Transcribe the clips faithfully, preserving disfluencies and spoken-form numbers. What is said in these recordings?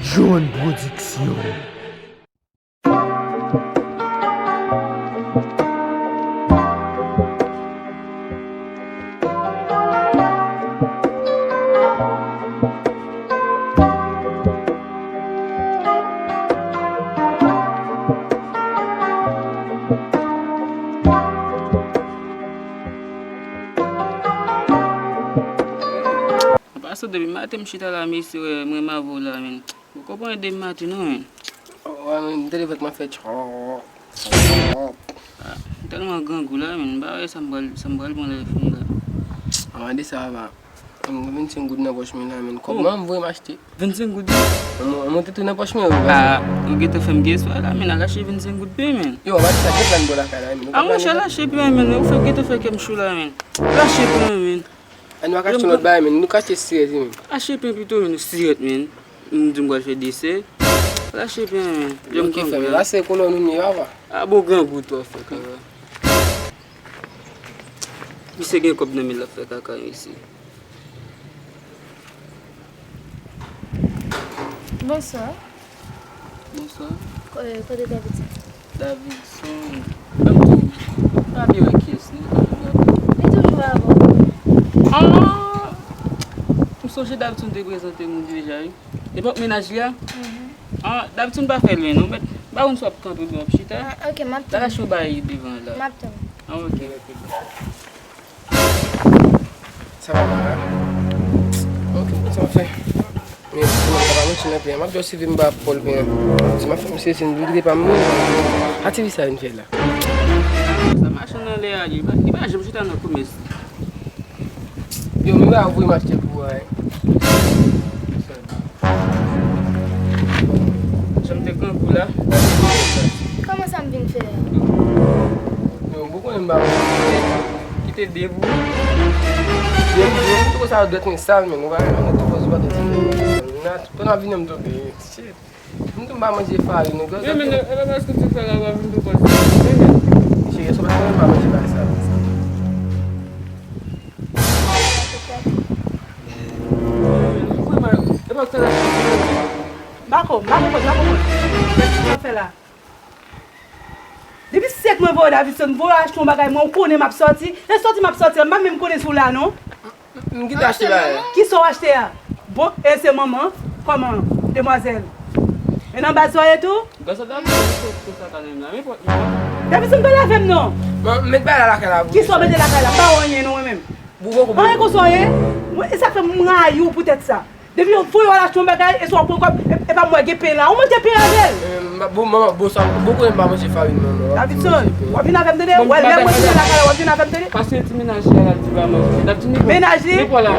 John Production. Paske depi maten m chita la, mesye, m renmen avè w la, men. Ou konprann de maten non, men. Wè, men, m tande vant mwen fè tchòp, tchòp. Ah, m tèlman grangou la, men, m pa wè sa m pral, sa m pral pran lè fini la. An de sa, papa. M gen vennsenk goud nan pòch mwen la, men. Kòb mwen, m voye m achte. Vennsenk goud? M, m monte tou nan pòch mwen, wi, papa. Ah, ou gentan fè m gen eswa la, men, al achte vennsenk goud peye, men. Yo, papa, sa gen plan bò lakay la, men. Ah, monchè, al achte peye, men. Ou fè gentan fè kè m cho la, men. Al achte peye, men. Ann, nou ka achte yon lòt bagay, men. Nou ka achte sirèt, men. Achte pen pito, men, sirèt, men. M di m pral fè desè. Al achte pen, men. Janm. Ok, frè m. La se kolò nou ye, papa. Ah bon, grangou tou ap fè kaka. Misye gen kòb nan men l, l ap fè kaka, mesye. Bonswa. Bonswa. Ko-, eh, kote Davidson? Davidson. Ban m tou. M pa byen wè kiyès li. Li toujou avè w. Ah! M sonje Davidson te prezante m deja, wi. Epòk mennaj li a? Mhm. Ah, Davidson pa fè lwen, non. Mèt, ba yon swa ap kanpe, byen ap chita. Ah, ok, m ap tann. L al achte yon bagay devan la. M ap tann. Ah, ok. Sa va, papa? Ok, sa w ap fè? Men, mwen pa manti nan plen. M ap just swiv m ba Paul plen. Si m ap fè m sezi, m vide pa m. Aktivite sa vin fè la. Sa machann nan lè a, li pa, li pa janm chita nan komès. Yo, m ba voye m achte pou, eh. Jan m te grangou la. Kòman sa m vin fè? Yo, bon konnen m pa kite de pou. De pou, yo, m twò sa dwèt mwen sal, men, ou pa renmen, nou twò pòz ou pa twò ti. Nan, pandan vini, m tonbe. Shit. M tou m pa manje farin, non. Men, men, e pa paske w te fè la, w ap vin tou pòz. Men, men. Cheri, se paske m pa manje bagay sa. M pa konprann, m pa konprann, m pa konprann. Sa w ap fè la? Depi sèt mwen voye Davidson, voye achte yon bagay, mwen, ou konnen m ap sòti. E sòti m ap sòti, m pa menm konnen si w la, non. M kite achte bagay. Kisa w achte a? Bon, e se manman? Kòman, demwazèl? E nan baz sa w ye tou? Gasa Davidson, konsa kanmenm la, men pòt mwen. Davidson, pale avè m, non. Mwen, met bagay la lakay la pou. Kisa w mete lakay la? M pa wè anyen, non, mwen menm. Anyen konsa w ye? Mwen, e sa fè m rayi w poutèt sa. Depi yo voye w al achte yon bagay, e sa w pran kòb, e, e pa m wè gen pen la. Ou manje pen avè l? Eh, m pa, bon, manman, bon, sa, bon, konnen m pa manje farin, manman. Davidson, w ap vin avè m, tande? Bon, wè, lè mwen vini lakay la, w ap vin avè m, tande? Paske ti mennaj la, l ap di pa manje. L ap di ni. Mennaj li? Ni kwa la.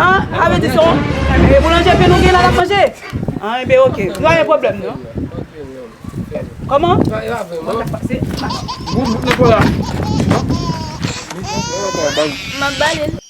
Ah, avè di son. E boulanje pen nou gen la, l ap manje? Ah, enben, ok. Nou pa gen pwoblèm, non. Kòman? Sa, e pa vre, manman. Bon, bout nan kwa la. M ap bale l.